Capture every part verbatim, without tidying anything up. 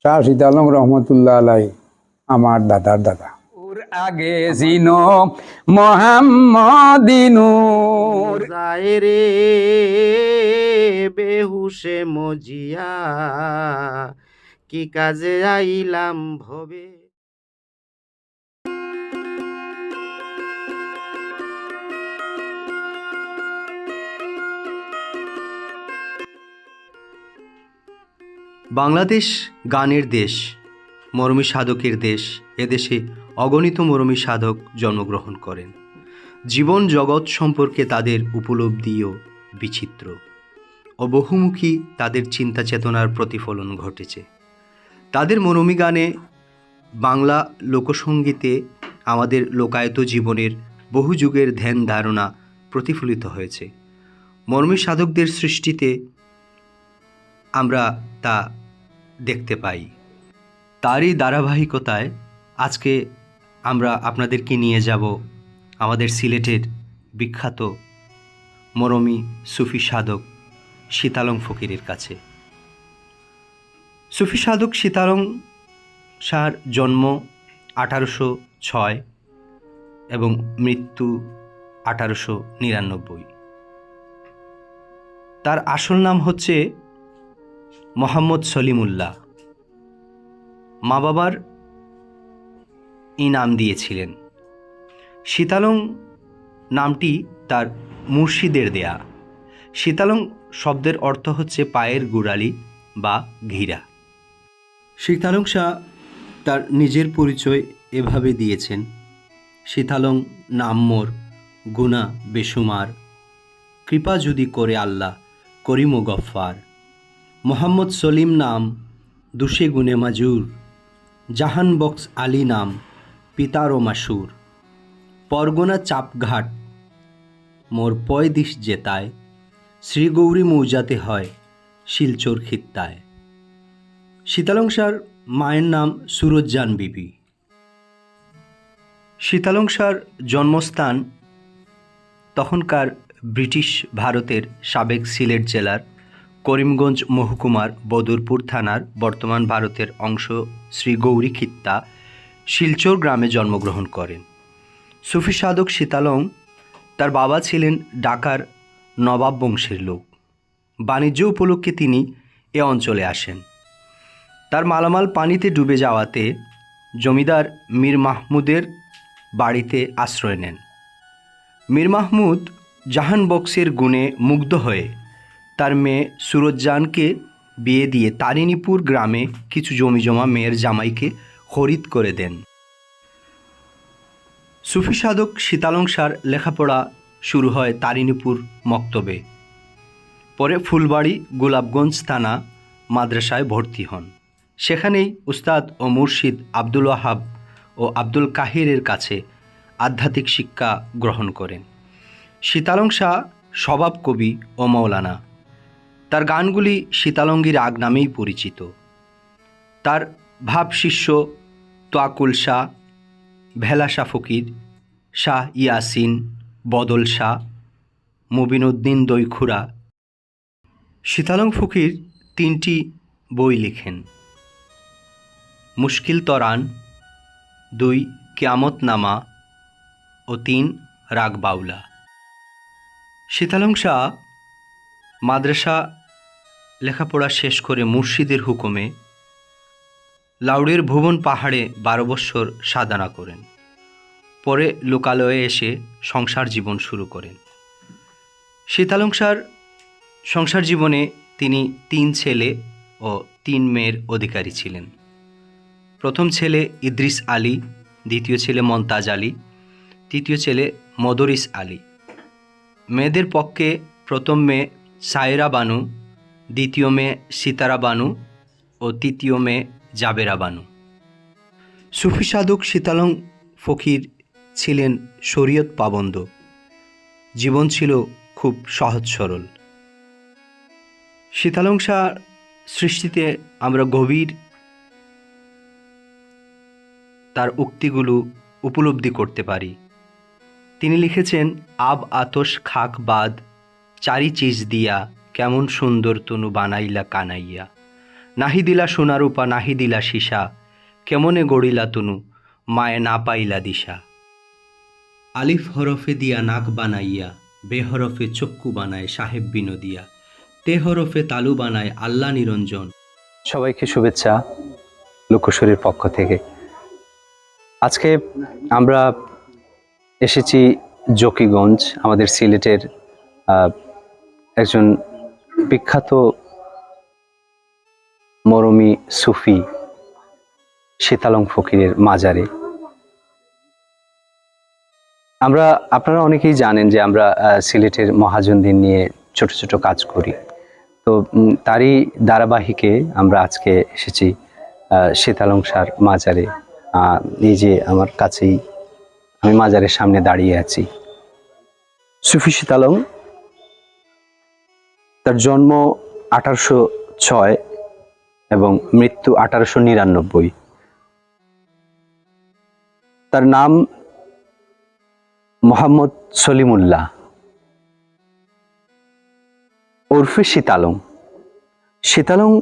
শাহ শীতালং রহমতুল্লাহ আলাই আমার দাদার দাদা। ওর আগে জিনো মোহাম্মদ নূর। যায় রে বেহুশে মজিয়া, কি কাজে আইলাম ভবে। বাংলাদেশ গানের দেশ, মরমী সাধকের দেশ। এদেশে অগণিত মরমী সাধক জন্মগ্রহণ করেন। জীবন জগৎ সম্পর্কে তাদের উপলব্ধিও বিচিত্র ও বহুমুখী তাদের চিন্তা চেতনার প্রতিফলন ঘটেছে। তাদের মরমী গানে, বাংলা লোকসঙ্গীতে আমাদের লোকায়ত জীবনের বহু যুগের ধ্যান ধারণা প্রতিফলিত হয়েছে। মরমী সাধকদের সৃষ্টিতে আমরা তা দেখতে পাই। তারই ধারাবাহিকতায় আজকে আমরা আপনাদেরকে নিয়ে যাব আমাদের সিলেটের বিখ্যাত মরমী সুফি সাধক শীতালং ফকিরের কাছে। সুফি সাধক শীতালং শাহর জন্ম আঠারোশো ছয় এবং মৃত্যু আঠারোশো নিরানব্বই। তার আসল নাম হচ্ছে মোহাম্মদ সলিমুল্লাহ। মা বাবার এই নাম দিয়েছিলেন। শীতালং নামটি তার মুর্শিদের দেয়া। শীতালং শব্দের অর্থ হচ্ছে পায়ের গোড়ালি বা ঘিরা। শীতালং শাহ তার নিজের পরিচয় এভাবে দিয়েছেন: "শীতালং নাম মোর গুণা বেসুমার, কৃপা যদি করে আল্লাহ করিম ও গফফার। মোহাম্মদ সলিম নাম দুষে গুণে মাজুর, জাহান বক্স আলী নাম পিতারও মাসুর। পরগনা চাপঘাট মোর পয়দিশ যেতায়, শ্রীগৌরী মৌজাতে হয় শিলচর খিত্তায়।" শীতালং শাহর মায়ের নাম সুরজ্জান বিবি। শীতালং শাহর জন্মস্থান তখনকার ব্রিটিশ ভারতের সাবেক সিলেট জেলার করিমগঞ্জ মহকুমার বদরপুর থানার বর্তমান ভারতের অংশ শ্রীগৌরী খিত্তা শিলচর গ্রামে জন্মগ্রহণ করেন। সুফি সাধক শীতালং, তার বাবা ছিলেন ঢাকার নবাব বংশের লোক। বাণিজ্য উপলক্ষে তিনি এ অঞ্চলে আসেন। তার মালামাল পানিতে ডুবে যাওয়াতে জমিদার মীর মাহমুদের বাড়িতে আশ্রয় নেন। মীর মাহমুদ জাহান বক্সের গুণে মুগ্ধ হয়ে তার মেয়ে সুরজ্জানকে বিয়ে দিয়ে তারিণীপুর গ্রামে কিছু জমিজমা মেয়ের জামাইকে খরিদ করে দেন। সুফি সাধক শীতালং শাহর লেখাপড়া শুরু হয় তারিণীপুর মক্তবে, পরে ফুলবাড়ি গোলাপগঞ্জ থানা মাদ্রাসায় ভর্তি হন। সেখানেই উস্তাদ ও মুর্শিদ আব্দুল ওয়াহাব ও আব্দুল কাহিরের কাছে আধ্যাত্মিক শিক্ষা গ্রহণ করেন। শীতালং শাহ স্বভাব কবি ও মৌলানা। তার গানগুলি শীতালঙ্গী রাগ নামেই পরিচিত। তার ভাব শিষ্য তোয়াক্কুল শাহ, ভেলা শাহ ফকির, শাহ ইয়াসিন, বদল শাহ, মুবিনুদ্দিন দইখুরা। শীতালং ফকির তিনটি বই লেখেন: মুশকিল তরান, দুই কিয়ামতনামা ও তিন রাগ বাউলা। শীতালং শাহ মাদ্রাসা লেখাপড়া শেষ করে মুর্শিদের হুকুমে লাউড়ের ভুবন পাহাড়ে বারো বৎসর সাধনা করেন। পরে লোকালয়ে এসে সংসার জীবন শুরু করেন। শীতালং শাহর সংসার জীবনে তিনি তিন ছেলে ও তিন মেয়ের অধিকারী ছিলেন। প্রথম ছেলে ইদ্রিস আলী, দ্বিতীয় ছেলে মন্তাজ আলী, তৃতীয় ছেলে মদরিস আলী। মেয়েদের পক্ষে প্রথম মেয়ে সায়রা বানু, দ্বিতীয় মেয়ে সিতারা বানু ও তৃতীয় মেয়ে জাবেরা বানু। সুফি সাধক শীতালং ফকির ছিলেন শরীয়ত পাবন্দ। জীবন ছিল খুব সহজ সরল। শীতালং শাহ সৃষ্টিতে আমরা গভীর তার উক্তিগুলো উপলব্ধি করতে পারি। তিনি লিখেছেন, "আব আতশ খাক বাদ চারি চিজ দিয়া, কেমন সুন্দর তনু বানাইলা কানাইয়া।" নাহি দিলা সোনা রূপা, নাহি দিলা সীসা, কেমনে গড়িলা তনু, মায়ে না পাইলা দিশা। আলিফ হরফে দিয়া নাক বানাইয়া, বে হরফে চক্ষু বানায় সাহেব বিনোদিয়া, তে হরফে তালু বানায় আল্লাহ নিরঞ্জন। সবাইকে শুভেচ্ছা লোকসুরের পক্ষ থেকে। আজকে আমরা এসেছি জকিগঞ্জ, আমাদের সিলেটের, আহ, একজন বিখ্যাত মরমী সুফি শীতালং ফকিরের মাজারে। আমরা, আপনারা অনেকেই জানেন যে আমরা, আহ, সিলেটের মহাজনদের নিয়ে ছোট ছোট কাজ করি। তো, উম, তারই ধারাবাহিকে আমরা আজকে এসেছি, আহ, শীতালং শাহর মাজারে। আহ, এই যে আমার কাছেই, আমি মাজারের সামনে দাঁড়িয়ে আছি। সুফি শীতালং, তার জন্ম আঠারোশো ছয় এবং মৃত্যু আঠারোশো নিরানব্বই। তার নাম মোহাম্মদ সলিমুল্লাহ ওরফে শীতালং। শীতালং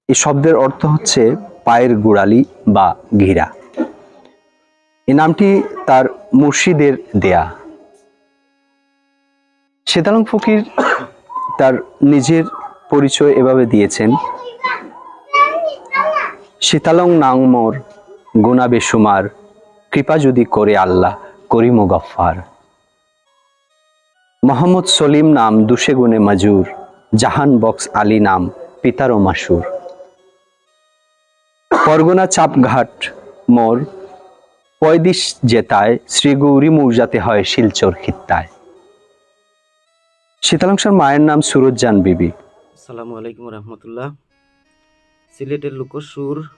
এই শব্দের অর্থ হচ্ছে পায়ের গোড়ালি বা ঘিরা। এই নামটি তার মুর্শিদের দেয়া। শীতালং ফকির তার নিজের পরিচয় এভাবে দিয়েছেন, "শীতালং নাং মোর গুণা বেসুমার, কৃপা যদি করে আল্লাহ করিম গফফার।" মোহাম্মদ সলিম নাম দুষে গুণে মাজুর, জাহান বক্স আলী নাম পিতারও মাসুর। পরগনা চাপঘাট মোর পয়দিশ জেতায়, শ্রী গৌরী মৌজাতে হয় শিলচর খিত্তায়। শীতালং শাহর মায়ের নাম সুরতজান বিবি। আসসালামু আলাইকুম রহমতুল্লাহ। সিলেটের লোকসুর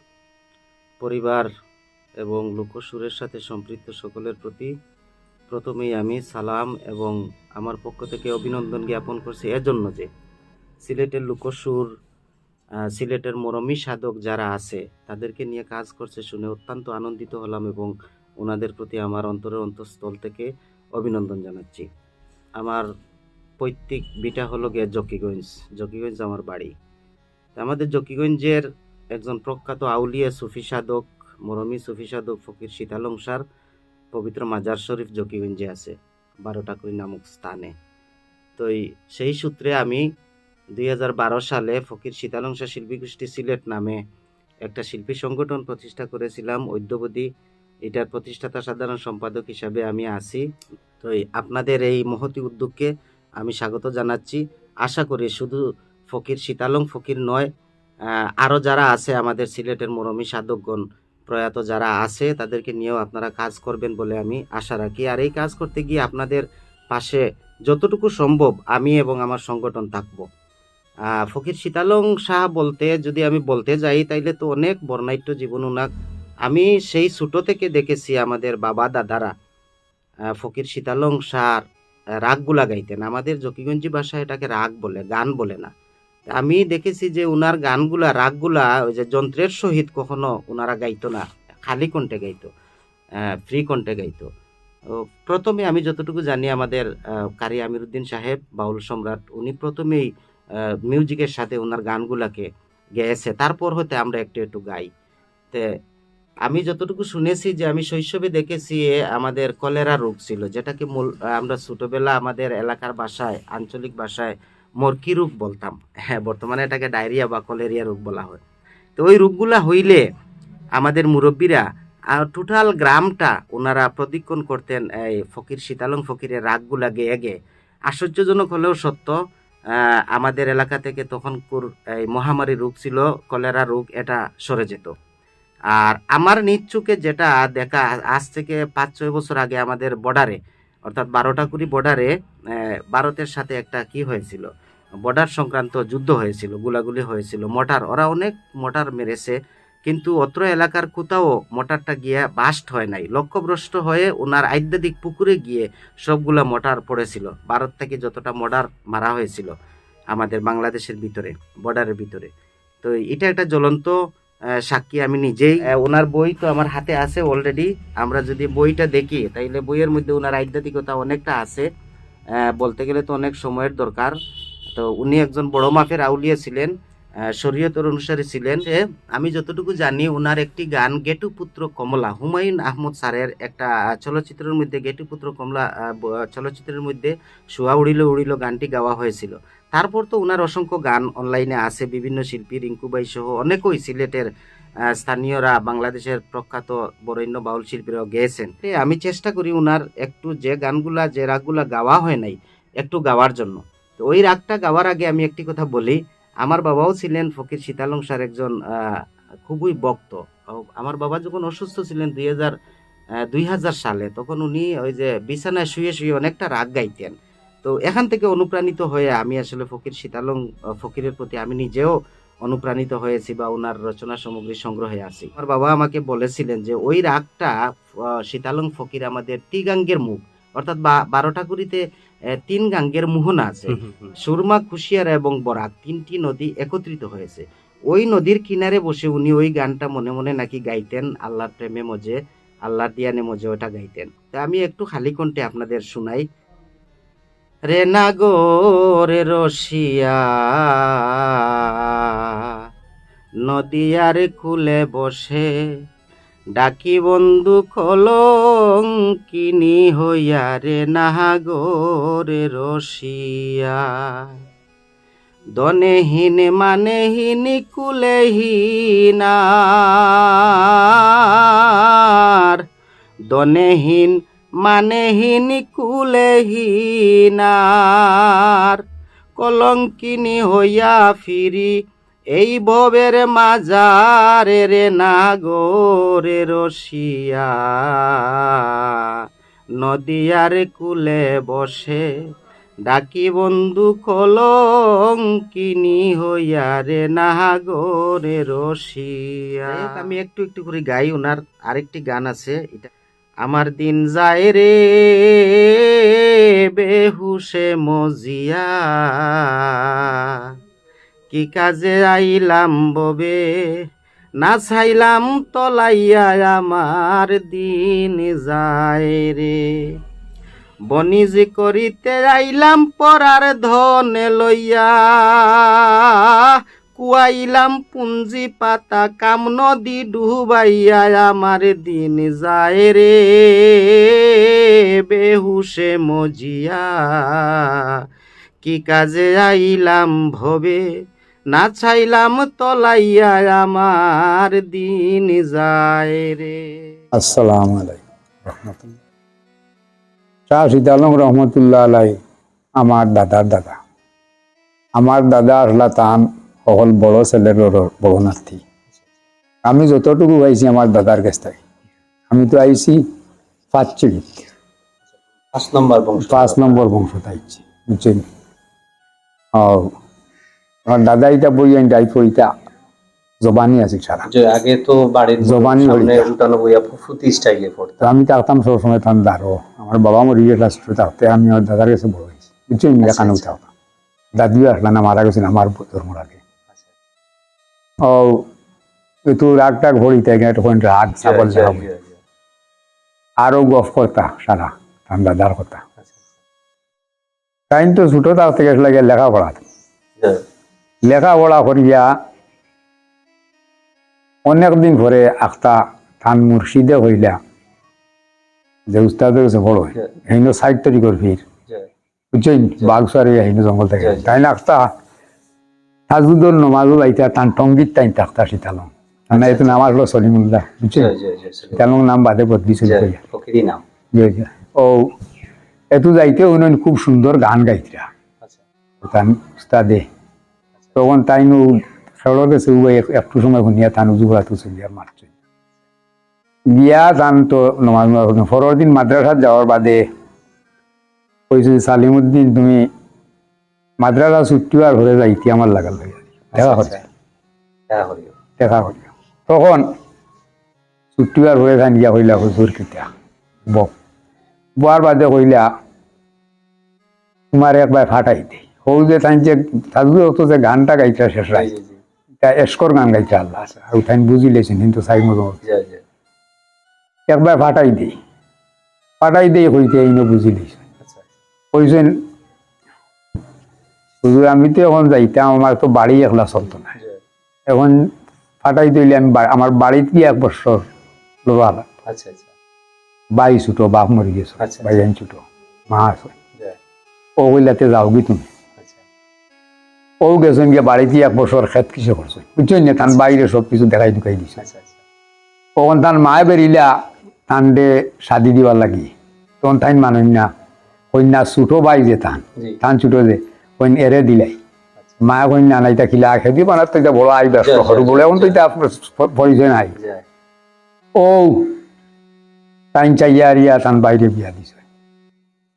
পরিবার এবং লোকসুরের সাথে সম্পৃক্ত সকলের প্রতি প্রথমেই আমি সালাম এবং আমার পক্ষ থেকে অভিনন্দন জ্ঞাপন করছি এজন্য যে সিলেটের লোকসুর, আহ, সিলেটের মরমী সাধক যারা আছে তাদেরকে নিয়ে কাজ করছে শুনে অত্যন্ত আনন্দিত হলাম এবং ওনাদের প্রতি আমার অন্তরের অন্তঃস্থল থেকে অভিনন্দন জানাচ্ছি। আমার পৈতৃক ভিটা হলো গিয়ে জকিগঞ্জ, জকিগঞ্জ আমার বাড়ি। তা আমাদের জকিগঞ্জের একজন প্রখ্যাত আউলিয়া সুফি সাধক, মরমী সুফি সাধক ফকির শীতালং শাহর পবিত্র মাজার শরীফ জকিগঞ্জে আছে, বারো টাকুরি নামক স্থানে। তো এই, সেই সূত্রে আমি দুই হাজার বারো সালে ফকির শীতালং শাহ শিল্পী গোষ্ঠী সিলেট নামে একটা শিল্পী সংগঠন প্রতিষ্ঠা করেছিলাম। অদ্যাবধি এটার প্রতিষ্ঠাতা সাধারণ সম্পাদক হিসাবে আমি আছি। তো এই আপনাদের এই মহতী উদ্যোগকে আমি স্বাগত জানাচ্ছি। আশা করি শুধু ফকির শীতালং ফকির নয়, আহ, আরও যারা আছে আমাদের সিলেটের মরমী সাধকগণ, প্রয়াত যারা আছে তাদেরকে নিয়েও আপনারা কাজ করবেন বলে আমি আশা রাখি। আর এই কাজ করতে গিয়ে আপনাদের পাশে যতটুকু সম্ভব আমি এবং আমার সংগঠন থাকব। আহ, ফকির শীতালং শাহ বলতে যদি আমি বলতে যাই, তাইলে তো অনেক বর্ণাঢ্য জীবন ওনার। আমি সেই ছোট থেকে দেখেছি আমাদের বাবা দাদারা, আহ, ফকির শীতালং শাহর, আহ, রাগগুলা গাইতেন। আমাদের জকিগঞ্জি ভাষায় এটাকে রাগ বলে, গান বলে না। তা আমি দেখেছি যে ওনার গানগুলা, রাগগুলা ওই যে যন্ত্রের সহিত কখনো ওনারা গাইতো না, খালি কণ্ঠে গাইতো, আহ, ফ্রি কণ্ঠে গাইতো। তো প্রথমে আমি যতটুকু জানি আমাদের, আহ, কারি আমিরুদ্দিন সাহেব, বাউল সম্রাট, উনি প্রথমেই, আহ, মিউজিকের সাথে ওনার গানগুলাকে গেয়েছে, তারপর হতে আমরা একটু একটু গাই। তে আমি যতটুকু শুনেছি যে আমি শৈশবে দেখেছি এ আমাদের কলেরা রোগ ছিল, যেটাকে মূল, আহ, আমরা ছোটবেলা আমাদের এলাকার ভাষায়, আঞ্চলিক ভাষায় মরকি রোগ বলতাম। হ্যাঁ, বর্তমানে এটাকে ডায়রিয়া বা কলেরিয়া রোগ বলা হয়। তো ওই রোগগুলা হইলে আমাদের মুরব্বীরা, আহ, টোটাল গ্রামটা ওনারা প্রদক্ষিণ করতেন এই ফকির শীতালং ফকিরের রাগগুলা গেয়ে গেয়ে। আশ্চর্যজনক হলেও সত্য, আহ, আমাদের এলাকা থেকে তখনকুর এই মহামারী রোগ ছিল, কলেরা রোগ, এটা সরে যেত। আর আমার নিজ চোখে যেটা দেখা, আজ থেকে পাঁচ ছয় বছর আগে আমাদের বর্ডারে, অর্থাৎ বারো টাকুরি বর্ডারে, আহ, ভারতের সাথে একটা কি হয়েছিল, বর্ডার সংক্রান্ত যুদ্ধ হয়েছিল, গোলাগুলি হয়েছিল, মর্টার, ওরা অনেক মর্টার মেরেছে, কিন্তু অত্র এলাকার কোথাও মর্টারটা গিয়ে বাস্ট হয় নাই, লক্ষ্যভ্রষ্ট হয়ে ওনার আধ্যাত্মিক পুকুরে গিয়ে সবগুলা মর্টার পড়েছিল। ভারত থেকে যতটা মর্টার মারা হয়েছিল আমাদের বাংলাদেশের ভিতরে, বর্ডারের ভিতরে। তো এটা একটা জ্বলন্ত, আহ, সাক্ষী আমি নিজেই। আহ, ওনার বই তো আমার হাতে আছে অলরেডি। আমরা যদি বইটা দেখি, তাইলে বইয়ের মধ্যে ওনার আধ্যাত্মিকতা অনেকটা আছে। আহ, বলতে গেলে তো অনেক সময়ের দরকার। তো উনি একজন বড় মাপের আউলিয়া ছিলেন। আহ, শরীয়তর অনুসারী ছিলেন। সে, আমি যতটুকু জানি, ওনার একটি গান গেটুপুত্র কমলা, হুমায়ুন আহমদ স্যারের একটা, আহ, চলচ্চিত্রের মধ্যে, গেটুপুত্র কমলা, আহ, ব-, চলচ্চিত্রের মধ্যে "শোয়া উড়িল উড়িল" গানটি গাওয়া হয়েছিল। তারপর তো ওনার অসংখ্য গান অনলাইনে আছে, বিভিন্ন শিল্পী, রিঙ্কু ভাই সহ অনেকেই সিলেটের, আহ, স্থানীয়রা, বাংলাদেশের প্রখ্যাত বরেণ্য বাউল শিল্পীরাও গেয়েছেন। এ, আমি চেষ্টা করি ওনার একটু যে গানগুলা, যে রাগগুলা গাওয়া হয় নাই, একটু গাওয়ার জন্য। তো ওই রাগটা গাওয়ার আগে আমি একটি কথা বলি, আমার বাবাও ছিলেন ফকির সীতালং স্যার একজন, আহ, খুবই ভক্ত। ও, আমার বাবা যখন অসুস্থ ছিলেন দুই হাজার, আহ, দুই হাজার সালে, তখন উনি ওই যে বিছানায় শুয়ে শুয়ে অনেকটা রাগ গাইতেন। তো এখান থেকে অনুপ্রাণিত হয়ে আমি আসলে ফকির সীতালং, আহ, ফকিরের প্রতি আমি নিজেও অনুপ্রাণিত হয়েছি বা ওনার রচনা সামগ্রী সংগ্রহে আছি। আমার বাবা আমাকে বলেছিলেন যে ওই রাগটা, আহ, সীতালং ফকির আমাদের ত্রিগাঙ্গের মুখ, অর্থাৎ বা-, বারো ঠাকুরিতে, আহ, তিন গাঙ্গের মোহনা আছে। হুম, হুম, হুম। সুরমা, কুশিয়ারা এবং বরাক তিনটি নদী একত্রিত হয়েছে। ওই নদীর কিনারে বসে উনি ওই গানটা মনে মনে নাকি গাইতেন, "আল্লাহর প্রেমে মজে, আল্লাহর দিয়ানে মজে", ওটা গাইতেন। তা আমি একটু খালি কণ্ঠে আপনাদের শুনাই। রে নাগর রসিয়া, নদিয়ার কূলে বসে, ডাকি বন্ধু কলঙ্কিনী হইয়া। রে নাগর রসিয়া, ধনেহীন মানেহীন কুলেহীনার, ধনেহীন মানেহীন কুলেহীনার, কলঙ্কিনী হইয়া ফিরি এই ভবের মাজারে। রে নাগর রসিয়া, নদিয়ার কূলে বসে, ডাকি বন্ধু কলঙ্কিনী হইয়া। রে নাগর রসিয়া। যাই হোক, আমি একটু একটু করে গাই। ওনার আরেকটি গান আছে, এটা, "আমার দিন যায় রে বেহুশে মজিয়া, কি কাজে আইলাম ভবে, না চাইলাম তলাইয়া, আমার দিন যায় রে। বনিজ করিতে আইলাম পরার ধন লইয়া, কুয়াইলাম পুঞ্জি পাতা কাম নদী ডুবাইয়া, আমার দিন যায় রে বেহুশে মজিয়া, কি কাজে আইলাম ভবে, না চাইলাম তলাইয়া, আমার দিন যায় রে।" আসসালামু আলাইকুম রহমতুল্লাহ। শাহ সীতালং রহমতুল্লাহ আলাই আমার দাদার দাদা। আমার দাদা আসলা তান হকল বড় ছেলের বড়, বড় নাতি। আমি যতটুকু পাইছি আমার দাদার কাছ থাকি, আমি তো আইছি পাঁচ সিঁড়িত। পাঁচ নম্বর বংশ। পাঁচ নম্বর বংশত আইছি, বুঝছেন? ও, আমার দাদা ইটা বই আনি যাইতো, ইটা জবানি আছে সারা। যে আগে তো বাড়ির জবানি সামনে বইটা। উঠানো বইয়া ফু-, ফুতি স্টাইলে পড়তাম। তো আমি থাকতাম সবসময় তান দারো। আমার বাবা মরি গেছে লাস্টে থাকতে, আমি আমার দাদার কাছে বড় হয়েছি, বুঝছেন? আচ্ছা, এখানে আচ্ছা। উঠাও। দাদিও আসলা না, মারা গেছেন আমার জন্মর আগে। আচ্ছা। ও, একটু রাগ টাগ ভরি তাই না, তখন রাগ জি, ছাগল জি, দেখা জি, বই। জি। আরো গফ করতা সারা, তান দাদার কথা। আচ্ছা। তাইন তো ছোট থাকতে গেছে লাগে লেখাপড়া। জি। লেখাপড়া করিয়া অনেক দিন পরে আখতা তান মুর্শিদে কইলা যে উস্তাদের কাছে পড়ো, জি। হেইন ষাট তারিখর ভিড়। জি। বুঝছেন? জি। বাঘ সারি হেইন জঙ্গল থেকে। জি, জি। তাইন আখতা তাজুদর নমাজও যাইতা, তান টঙ্গিত তাইন থাকতা সীতালং। তান আচ্ছা, এত আচ্ছা। নাম আসলো সলিমুল্লাহ, বুঝছেন? জি, জি, জি, সলিমুল্লাহ। সীতালং নাম বাদে বদলি চলে জি, গেল। ফকিরি নাম। জি, জি। ও, এত যাইতে উনি খুব সুন্দর গান গাইতরা। আচ্ছা। তান উস্তাদে। তখন তাইন ও খেলোর গেছে ও এক-, একটু সময় শুনিয়া তান উজু করাতো চলিয়া মারছে। গিয়া তান তো নমাজ নমাজ পড়ছেন। পরের দিন মাদ্রাসাত যাওয়ার বাদে কইছে যে, "সালিমুদ্দিন, তুমি মাদ্রাসা ছুটি হওয়ার পরে যাইতে আমার লাগাল হইয়া দেখা আচ্ছা, করিও।" আচ্ছা। দেখা করিও। দেখা করিও। তখন ছুটি হওয়ার পরে তান গিয়া কইলা, "হুজুর কিতা?" বক। বওয়ার বাদে কইলা, "তোমার একবার ফাটাই দেই।" হউ যে তাইন যে তাজুদ অক্ত যে গানটা গাইতরা শেষ রাইত, জি, জি। তা এশকর গান গাইতরা আল্লাহ। আচ্ছা। আর তাইন বুঝি লাইছেন, কিন্তু সাই মজা। জি, জি। "একবার ফাটাই দেই।" ফাটাই দেই কইতে এইন বুঝি লাইছেন। আচ্ছা। কইছেন, হুজুর, আমি তো এখন যাইতাম, আমার তো বাড়ি একলা চলতো না। জি। এখন ফাটাই দিলে আমি বা-, আমার বাড়িত গিয়া এক বছর লড়া লাগবো। আচ্ছা, আচ্ছা। ভাই ছোট, বাপ মরি গেছে, আচ্ছা, ভাই আচ্ছা। আমি ছোট, মা আছে। জি। ও কইলা, "তে যাওগি তুমি।" আচ্ছা। ও গেছইন গিয়া বাড়িত এক বছর খেত কিসে করছইন, বুঝছইন নি? তান আচ্ছা। বাইরে সব কিছু দেখাই দুখাই দিছে। আচ্ছা, আচ্ছা। তখন তান মায়ে বেরিলা, তানরে শাদি দিবার লাগি। তখন তাইন মানইন না, কইন না, ছোট ভাই যে তান, জি। তান ছোট যে, কইন এরে দিলাই। আচ্ছা। মায়ে কইন না, না, ইটা কিলা খেদি বানার তো ইটা বড় আই ব্যস্ত জি, জি, করু জি, বলে, এখন তো জি। ইটা আপনার প-, পরিচয় নাই। জি। ও তাইন চাইয়া আরিয়া তান বাইরে বিয়া দিছে।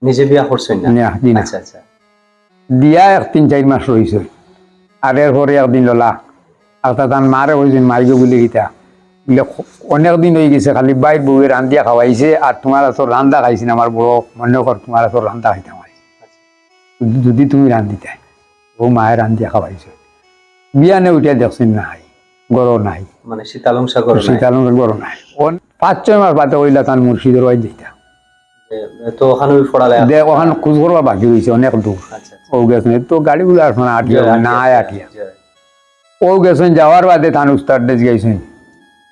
নিজে বিয়া করছইন না? না, জি না। আচ্ছা, আচ্ছা। দিয়া এক তিন চাইর মাস রইছে। আর এরপরে একদিন ললা, আর তা তান মারে কইছইন, "মাইগো বুলে কিতা?" বুলে, "অনেক দিন অই গেছে, খালি বাইর বউয়ে রান্দিয়া খাওয়াইছে, আর তুমার আতর রান্দা খাইছি না, আমার বড় মনে কর তুমার আতর রান্দা খাইতাম আইজ। যদি তুমি রান্দিতায়।" ও মায়ে রান্দিয়া খাওয়াইছে। বিয়ানে উঠিয়া দেখছইন নাই, ঘরো নাই। মানে শীতালংশা ঘরো নাই। শীতালংশা ঘরো নাই। ও পাঁচ ছয় মাস বাদে কইলা তান মুর্শিদর বাড়ি যাইতা। যে, তো ওখানে ওই ফড়ালে দে, ওখানে খোঁজ করবার বাকি রইছে, অনেক দূর। আচ্ছা, আচ্ছা। ও গেছইন, তো গাড়ি গুলা আসে না, আটিয়া, জি, আটিয়া, না জি, আটিয়া। জি। ও গেছইন, যাওয়ার বাদে তান উস্তাদ ডেজ গাইছইন।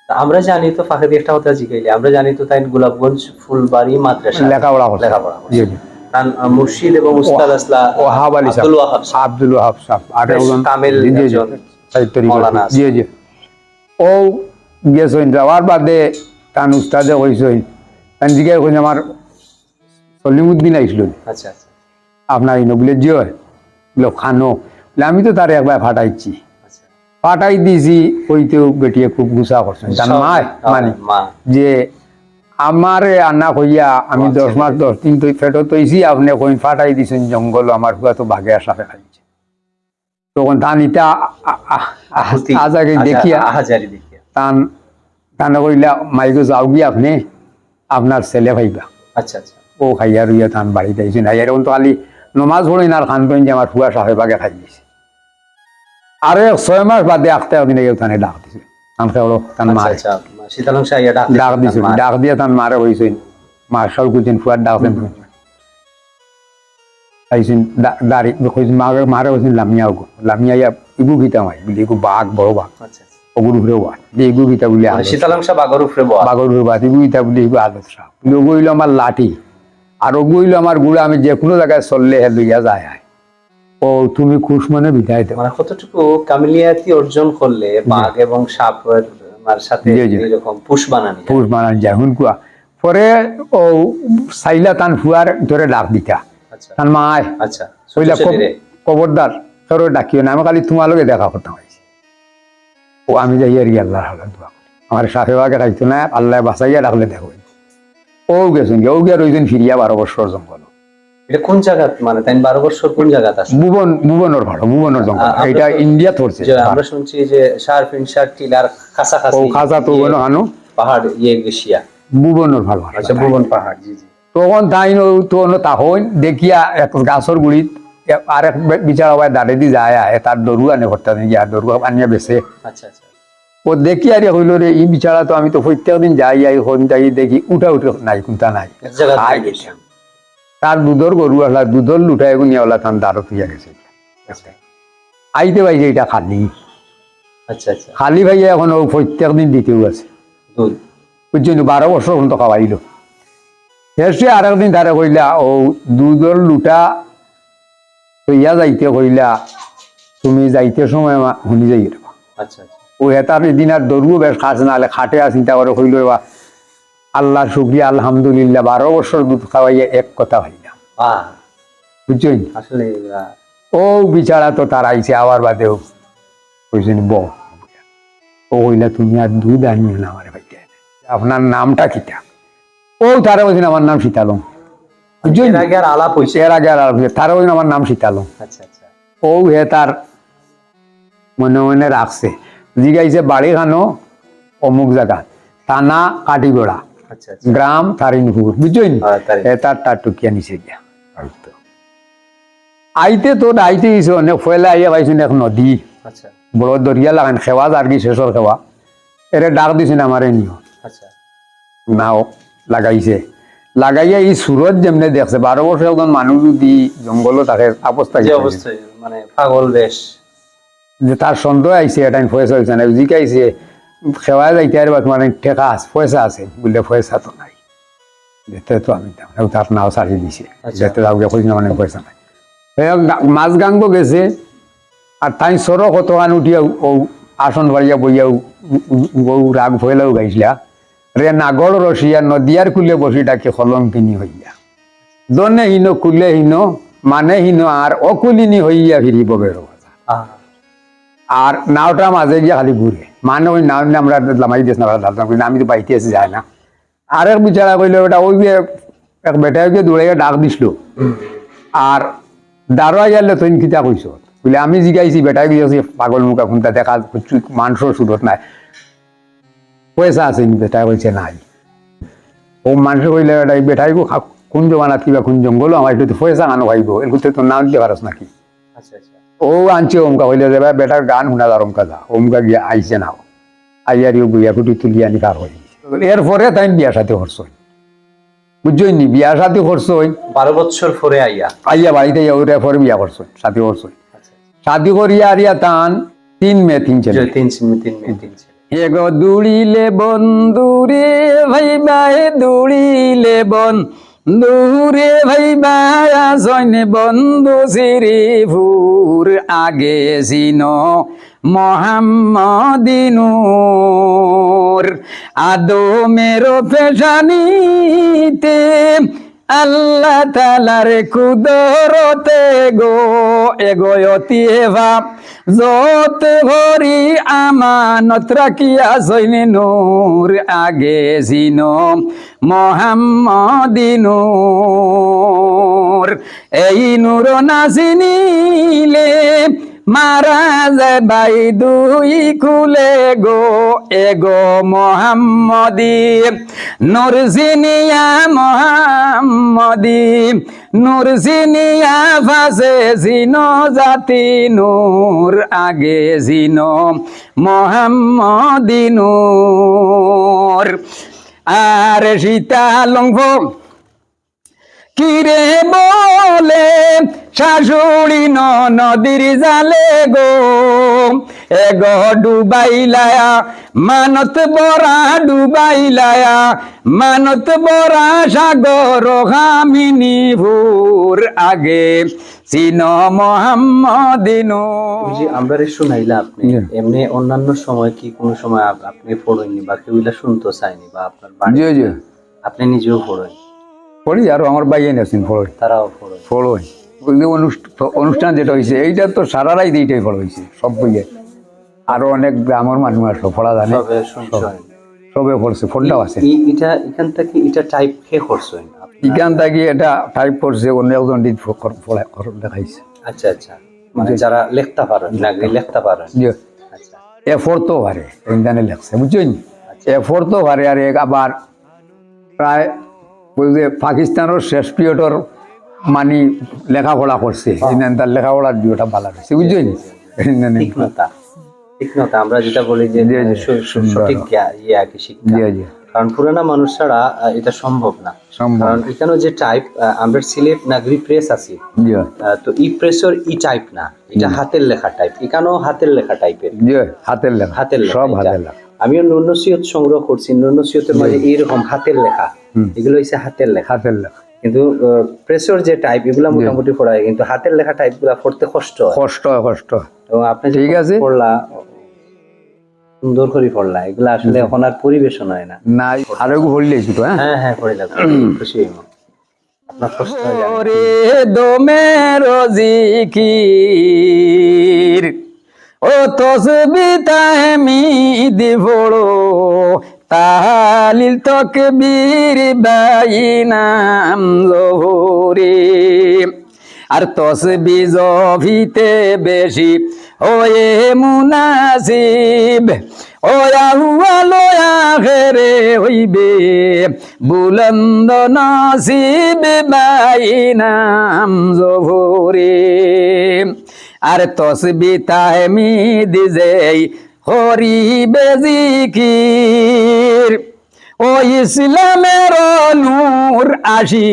তা আমরা জানি তো, ফাঁকেদি একটা কথা জিগাইলে, আমরা জানি তো তাইন গোলাপগঞ্জ ফুলবাড়ি মাদ্রাসা লেখাপড়া করছে। লেখাপড়া করছে। জি, জি। তান, আহ, মুর্শিদ এবং উস্তাদ ও-, আসলা ওহাব আলী সাহেব। আব্দুল ওয়াহাব সাহেব। আব্দুল ওয়াহাব সাহেব। আর বেশ একজন কামেল জি, জি, জি। একজন সাহিত্য রিপোর্ট। মৌলানা আছে। জি, জি। ও গেছইন, যাওয়ার বাদে তান উস্তাদে কইছইন, তান জিগাই কইছইন, "আমার সলিমুদ্দিন আইছিল।" আচ্ছা, আচ্ছা। আপনার ইনো বুলে, "জি অয়।" বুলে, "খানো।" বুলে, "আমি তো তারে একবার ফাটাইছি।" আচ্ছা। ফাটাই দিছি, কইতেও বেটিয়ে খুব গুসা করছইন। তার স্বাভাবিক, মায়, স্বাভাবিক, মানে, মা। যে আমারে আনা কইয়া আমি আচ্ছা। দশ মাস দশ দিন তো পেটো তইছি, আপনে কইন ফাটাই দিছইন জঙ্গল, আমার ফুয়া তো বাঘে আর সাপে খাইছে। তখন তান ইতা আ-, আ-, আ-, আহুতি, আজাকে আজা-, দেখিয়া, আহাজারি দেখিয়া। তান, তানে কইলা, "মাইগো যাওগি আপনে, আপনার ছেলে পাইবা।" আচ্ছা, আচ্ছা। ও খাইয়া রইয়া তান বাড়িত আইছইন। আইয়া এখন তো খালি নমাজ পড়ইন আর কান্দইন যে আমার ফুয়া সাপে বাঘে খাই গেছে। আরো এক ছয় মাস বাদে আখতা একদিন আইয়া তানে ডাক দিছে। তান খেয়ে তান আচ্ছা, মারে। আচ্ছা। শীতালংশা আইয়া ডাক দিছে ডাক তান দিছে। মারে। ডাক দিয়া তান মারে কইছইন, "মা, সব কুচিন ফুয়ার ডাক দেন।" হুম। আইছইন দা-, দাড়ি, কইছইন, মারে, মারে কইছইন, "লামিয়া ওগো।" লামিয়া আইয়া, "ইগু কিতা মাই?" বুলে, "ইগু বাঘ, বড় বাঘ।" আচ্ছা, আচ্ছা। ওগুর উপরে বাঘ। যে ইগু কিতা বুলে মানে আলো। শীতালংশা বাঘর উপরে বওয়া। বাঘর উপরে বওয়া। ইগু কিতা বুলে, "ইগু আলো সাপ।" বুলে, "ওগু অইলো আমার লাঠি। আর ওগু অইলো আমার ঘুড়া, আমি যে কুনু জাগায় চললে হে লইয়া যায় আয়।" ও, তুমি খুশ মনে বিদায় দেও। মানে কতটুকু কামিলিয়াতি অর্জন করলে জি। বাঘ এবং সাপের, মানে, সাথে জি, জি। এরকম পুষ বানানি যায়। পুষ বানানি যায়, হুন কুয়া। পরে ও চাইলা তান ফুয়ার ধরে ডাক দিতা। আচ্ছা। তান মায়। আচ্ছা। কইলা, সূর্য "খব-, সেদিরে। খবরদার, কেউরে ডাকিও না, আমি খালি তুমার লগে দেখা করতাম আইছি।" ও আমি যাই আর কি আল্লাহর হাওলা দোয়া করি। আমার সাপে বাঘে খাইতো না, আল্লায় বাঁচাইয়া রাখলে দেখো। ও গেছইন গিয়া, ও গিয়া রইছইন ফিরিয়া বারো বছর জঙ্গল। ইটা কুন জাগাত, মানে, তাইন বারো বছর কুন জাগাত আছে? ভুবন, ভুবনর পাহাড়, ভুবনর জঙ্গল। আ-, আমরা ইটা শুন-, ইন্ডিয়াত পড়ছে। যে আমরা শুনছি যে শার ফিনশার টিলার কাছাকাছি ও কাছা তো ইয়ে ওখানো হানো। পাহাড় ইয়ে গেছিয়া। ভুবনর পাহাড়। আচ্ছা, ভুবন পাহাড়, জি, জি। তখন তাইন ও তো অনো তাহইন দেখিয়া এক গাছর গুড়িত এ-, আরেক বে-, বিচারা ভাই দাঁড়ে দি যায় আয়, তার দরু আনে করতে গিয়া দরু আনিয়া বেছে। আচ্ছা, আচ্ছা। ও দেখি আরে কইলো, "রে, ই বিচারা তো আমি তো প্রত্যেক দিন যাই, আই হন যাই দেখি, উঠা উঠি নাই, কুন্তা নাই।" এক জায়গা খাই খাই গেছে। গেছে। তার দুধর গরু আসলা, দুধর লুটা এগুনি ওলা তান দাঁড়ো তুইয়া গেছে। আইতে পাইছে ইটা খালি। আচ্ছা, আচ্ছা। খালি পাইয়া এখন ও প্রত্যেক দিন দিতেও আছে। দুধ। বুঝছইন তো, বারো বছর পর্যন্ত খাওয়াইলো। শেষে আরেকদিন তারে কইলা, ও দুধর লুটা লইয়া যাইতে কইলা, তুমি যাইতে সময় আমা-, হুনি যাইও রে বা। আচ্ছা, আচ্ছা। ও হেতার এদিন আর দরুও বেশ খাস না, হলে খাটে আর চিন্তা করে কইলো, "রে বা, আল্লাহর শুকরিয়া, আলহামদুলিল্লাহ, বারো বছর দুধ খাওয়াইয়া এক কথা খাইলাম।" বাহ। বুঝছইন? আসলে, আহ, ও বিচারা তো তার আইছে আবার বাদেও। কইছইন, "বউ।" ও কইলা, "তুমি আর দুধ আনিও না আমারে ভাইকে। আপনার নামটা কিতা?" ও তারা কইছইন, "আমার নাম শীতালম।" বুঝছইন? এর আগে আর আলাপ হইছে? এর আগে আর আলাপ হইছে। তারা কইছইন, "আমার নাম শীতালম।" আচ্ছা, আচ্ছা। ও হে তার মনে মনে রাখছে। জিগাইছে, "বাড়ি খানো?" "অমুক জাগা।" "থানা কাটিগড়া।" আচ্ছা, আচ্ছা। "গ্রাম তারিনপুর।" বুঝছইন? হ্যাঁ, তারিনপুর। এ তার তার টুকিয়া নিচে গিয়া। আইতে তো ডাইতে গেছে, অনেক ফয়লা আইয়া পাইছইন এক নদী। আচ্ছা। বড় দরিয়া লাগান, খেওয়া যার কি শেষর খেওয়া। এরে ডাক দিছইন, "আমারে নিও।" আচ্ছা। নাও লাগাইছে। লাগাইয়া ই সুরত যেমনে দেখছে, বারো বছর একজন মানুষ যদি জঙ্গলো থাকে, অবস্থা কি যে হয়? অবস্থায়। মানে পাগল বেশ। যে তার সন্দেহ আইছে, এটা পয়সা হইছে না, জিকাইছে, "খেওয়ায় যাইতে আর বাদ মানে ঠেকা আছে, পয়সা আছে?" বললে, "পয়সা তো নাই।" যেতে তো আমি তার নাও ছাড়ি দিছে। আচ্ছা। যেতে যাও গিয়া কইস না মানে পয়সা নাই। এই গা-, মাঝ গাঙ্গো গেছে, আর তাই সড়ক কতখান উঠিয়া ও আসন বাড়িয়া বইয়া ও, ও, ও রাগ ফয়লাও গাইছিলা, "রে নাগর রসিয়া নদিয়ার কুলে বসি ডাকি কলঙ্কিনী হইয়া। ধনে হীন, কুলে হীন, মানে হীন, আর অকুলিনী হইয়া ফিরিব বেরো।" আহ। আর নাওটা মাঝে গিয়া খালি ঘুরে। মানে ওই নাও নিয়ে আমরা লামাই দিস না, আমরা দাদা কই না, আমি তো বাইতে আছি, যায় না। আরেক বিচারা কইলো, "বেটা, ওই যে এক বেটায় গিয়ে দৌড়াইয়া ডাক দিছিল। আর দারোয়া গেলে তুই কিতা কইছ?" বলে, "আমি জিগাইছি, বেটায় গিয়েছি পাগল মুখা, কোনটা দেখা, কিছু মানুষের সুরত নাই। পয়সা আছে নি?" বেটায় কইছে, "নাই।" ও মানুষে কইলে, "বেটা, এই বেটায় গো খা-, কোন জমানাত কিবা কোন জঙ্গলও আমার একটু পয়সা কানো খাইব, এর করতে তো নাম দিতে পারস নাকি?" আচ্ছা, আচ্ছা। ও আনছে অমকা কইলে যে, "ভাই, বেটার গান হুনা যার অমকা যা।" অমকা গিয়া আইছে না। আইয়ার ইউ গুইয়া কুটি তুলি আনি কার হই। এরপরে তাই বিয়া শাদী করছইন। বুঝছইন নি? বিয়া শাদী করছইন। বারো বছর পরে আইয়া। আইয়া বাড়িতে আইয়া ওর পরে বিয়া করছইন, শাদী করছইন। আচ্ছা। শাদী করিয়া আরিয়া তান তিন মেয়ে, তিন ছেলে। জি, তিন ছেলে, তিন মেয়ে, তিন ছেলে। এগো দুড়িলে বন্ধুরে ভাইবায়, দুড়িলে বন্ধুরে ভাইবায়, আসইন বন্ধু শ্রীপুর আগে জিনো মোহাম্মদী নূর। আদমের পেশানিতে আল্লাহ তালার কুদরতে গো, এগো অতি হেফাজত করি আমানত রাখিয়া সইন নূর আগে জিনো মোহাম্মদী নূর। এই নূর না চিনিলে মারা যায় ভাই দুই কুলে গো, এগো মোহাম্মদী। নূর চিনিয়া মোহাম্মদী, নূর চিনিয়া ফাসে জিনো জাতি নূর আগে জিনো মোহাম্মদী নূর। আর সীতা লঙ্ঘ কিরে বলে শাশুড়ি ননদির জালে গো, এগো ডুবাইলায়া মানত বরা, ডুবাইলায়া মানত বরা সাগর কামিনী ভুর আগে চিনো মোহাম্মদী নূর। জি, আমরারে শুনাইলা আপনি। জি। এমনি অন্যান্য সময় কি কোনো সময় আপ-, আপনি পড়েননি বা কেউ ইলা শুনতে চায়নি বা আপনার বাড়ি জি, জি। আপনি নিজেও পড়েন? পড়ি, আরো আমার ভাইয়াইন আছইন, পড়ি। তারাও পড়ে? পড়ি। ওই যে অনুষ্ঠা-, অনুষ্ঠান যেটা হইছে, এইটা তো সারা রাইত এইটাই পড়া হইছে, সব বইয়ে। আরো অনেক গ্রামের মানুষ আসলো, পড়া জানে। সবে শুনছেন? সব। সবে পড়ছে, ফোনটাও আছে। এই, এটা, এখান থেকে এটা টাইপ কে করছেন? আপনার এখান থেকে এটা টাইপ করছে, অন্য একজন ডিট ফ-, কর-, পড়া-, কর-, দেখাইছে। আচ্ছা, আচ্ছা। মানে জি। যারা লেখতে পারেন, নাগরি লেখতে পারেন। জি। আচ্ছা। এ পড়তেও পারে, ইন্টারনেট লেখছে, বুঝছেন? আচ্ছা। এ পড়তেও পারে, আর এক আবার প্রায় ওই যে পাকিস্তানের শেষ পিরিয়ডর মানি লেখাপড়া করছে, হ্যাঁ। এই নেন তার লেখাপড়ার ভিউটা ভালো হয়েছে, বুঝছেন? জি, জি, জি। এই নেন তীক্ষ্ণতা, তীক্ষ্ণতা, আমরা যেটা বলি যে, জি, জি। সু-, সু-, সুন্দর। সঠিক জ্ঞা-, ইয়ে আর কি, শিক্ষা। জি, জি। কারণ পুরানা মানুষ ছাড়া, আহ, এটা সম্ভব না। সম্ভব কারণ না। এখানে যে টাইপ, আহ, আমরা সিলেট নাগরি প্রেস আছি, জি। আহ, তো এই প্রেসের ই টাইপ না, এটা হুম। হাতের লেখা টাইপ, এখানেও হাতের লেখা টাইপের। জি, হাতের লেখা। হাতের লেখা সব এটা। হাতের লেখা। আমিও নূর নসিহত সংগ্রহ করছি, নূর নসিহতের জি। মাঝে এইরকম হাতের লেখা, হুম। এগুলো হচ্ছে হাতের লেখা। হাতের লেখা। কিন্তু, আহ, প্রেসের যে টাইপ, এগুলা জি। মোটামুটি পড়া যায়, কিন্তু হাতের লেখা টাইপগুলা পড়তে কষ্ট হয়। কষ্ট হয়, কষ্ট হয়। এবং আপনি যে ঠিক আছে। পড়লা, সুন্দর করে পড়লা, এগুলা আসলে জি। এখন আর পরিবেশন হয় না। না, আরো একটু পড়লে ছোট, হ্যাঁ? হ্যাঁ, হ্যাঁ, পড়ে লাগবে। খুশি হইব। আপনার কষ্ট হয় জানি। ওরে দমের জিকির, ও তসবি তাহমিদ পড়ো, তাহলিল তকবীর বাইনাম জহুরি। আর তসবি জপিতে বেশি হয়ে মুনাসিব, ও আউয়াল ও আখেরে হইবে বুলন্দ নসিব বাইনাম জহুরি। আর তসবি তাহমিদ যেই করিবে জিকির, ও ইসলামের নূর আসি,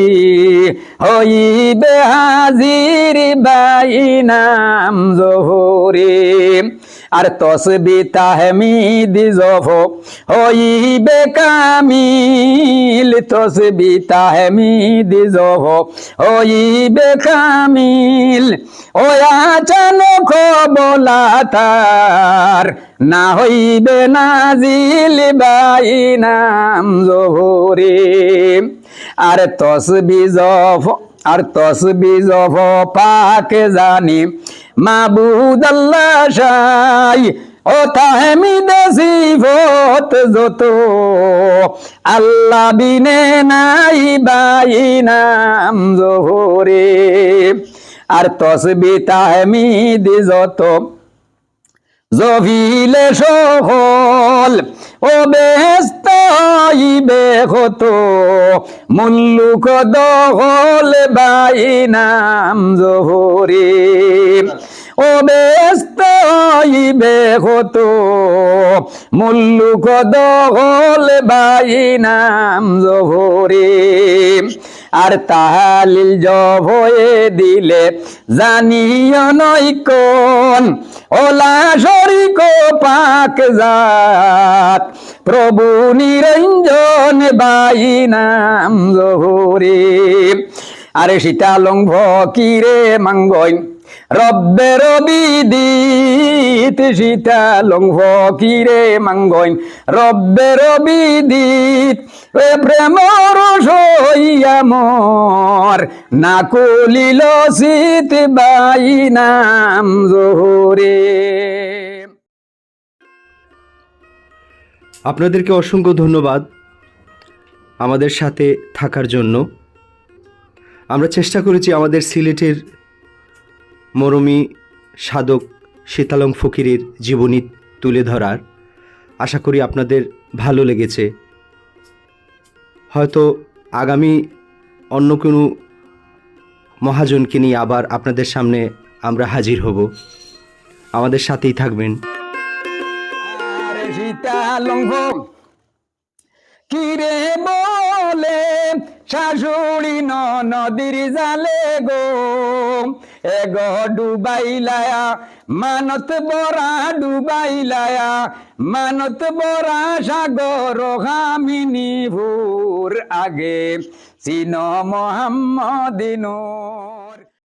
হইবে হাজির বাই নাম জহুরি। আর তসবি তাহমিদ জপ হইবে কামিল, তসবি তাহমিদ জপ হইবে কামিল। ও আচানক বলা তার না হইবে নাজিল বাই নাম জহুরি। আর তসবি জপ, আর তসবি জপ পাক জানি মাবুদ আল্লাহ সাই। ও তাহমিদ সিফত যত আল্লাহ বিনে নাই বাই নাম জহুরি। আর তসবি তাহমিদ যত জপিলে সকল ও বেহেস্ত হইবে কত, মুল্লুক দখল বাই নাম জহুরি। ও বেহেস্ত হইবে কত, মুল্লুক দখল বাই নাম জহুরি। আর তাহলিল জপ হয়ে দিলে জানিও নয় কোন ওলা শরিক পাক জাত প্রভু নিরঞ্জন বাই নাম জহুরি। আরে সীতালং ফকিরে মাঙ্গইন রব্বের বিদিত, সীতালং ফকিরে মাঙ্গইন রব্বের বিদিত। এ প্রেমর সইয়া মর না কুলিল সিত বাই নাম জহুরি। আপনাদেরকে অসংখ্য ধন্যবাদ আমাদের সাথে থাকার জন্য। আমরা চেষ্টা করেছি আমাদের সিলেটের মরমী সাধক সীতালং ফকিরের জীবনী তুলে ধরার। আশা করি আপনাদের ভালো লেগেছে। হয়তো আগামী অন্য কোনো মহাজনকে নিয়ে আবার আপনাদের সামনে আমরা হাজির হব। আমাদের সাথেই থাকবেন। আরে সীতালং ফ-, কিরে বলে শাশুড়ি ননদির জালে গো, এগো ডুবাইলায়া মানত বরা ডুবাইলায়া মানত বরা সাগর কামিনীপুর আগে চিন মোহাম্মদিনু।